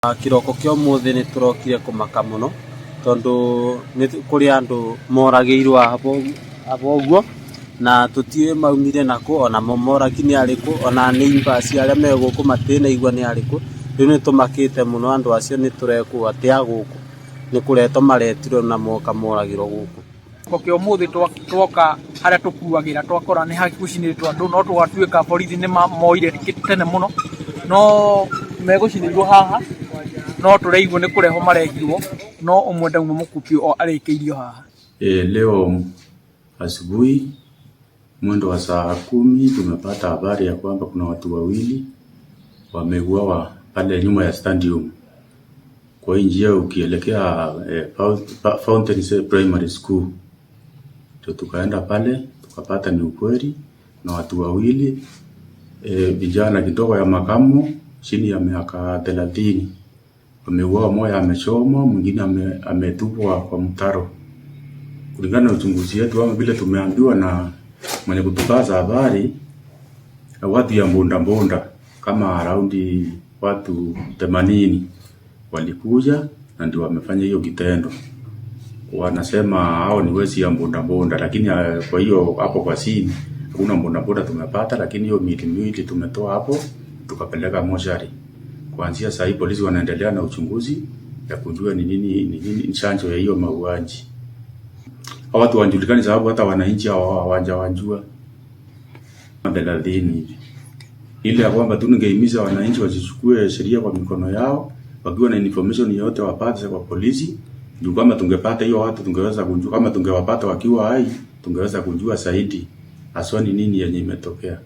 Kĩroko kĩa ũmũthĩ nĩ tũrokire kũmaka mũno tondũ nĩ kũrĩ andũ moragĩirwo haha ũguo na tũtiũĩ maumire nakũ, onamo moragi nĩ arĩkũ, ona neighbours arĩa me gũkũ matinaigua nĩ arĩkũ. Rĩu nĩ tũmakĩte mũno andũ acio, nĩ tũrekwo atĩ a gũkũ nĩ kũretwo maretirwo na moka moragĩrwo gũkũ. Kĩroko kĩa ũmũthĩ twoka harĩa tũkuagĩra, twakora nĩ hagũcinĩtwo andũ, no twatuĩka borithi nĩ moire tene mũno, no megũcinĩirwo haha, no tũraigua nĩ kũrehwo marehirwo, no ũmwe ndauma mũkuo biũ arĩkĩirio haha. Leo asubuhi mwendo wa saa 10 tumepata habari ya kwamba kuna watu wawili wameuawa pale nyuma ya stadium kwa hii njia ukielekea Fountain Primary School. Ndio tukaenda pale tukapata ni ukweli kuna watu wawili, vijana kidogo ya makamu chini ya miaka 30 wameuawa, mmoja amechomwa, mwingine ametupwa kwa mtaro. Kulingana na uchunguzi wetu ama vile tumeambiwa na mwenye kutupaza habari, watu ya mbunda mbunda kama around watu 80 walikuja na ndio wamefanya hiyo kitendo. Wanasema hao ni wezi ya mbunda mbunda, lakini kwa hiyo hapo kwa scene hakuna mbunda mbunda tumepata, lakini hiyo miili miwili tumetoa hapo tukapeleka mochari. Kuanzia sasa hivi polisi wanaendelea na uchunguzi ya kujua ni nini chanzo ya hiyo mauaji. Hao watu hawajulikani sababu hata wananchi hawajawajua 30 hivi. Ile ya kwamba tu ningehimiza wananchi wasichukue sheria kwa mikono yao, wakiwa na information yoyote wapate kwa polisi. Juu kama tungepata hiyo watu tungeweza kujua, kama tungewapata wakiwa hai tungeweza kujua zaidi haswa ni nini yenye imetokea.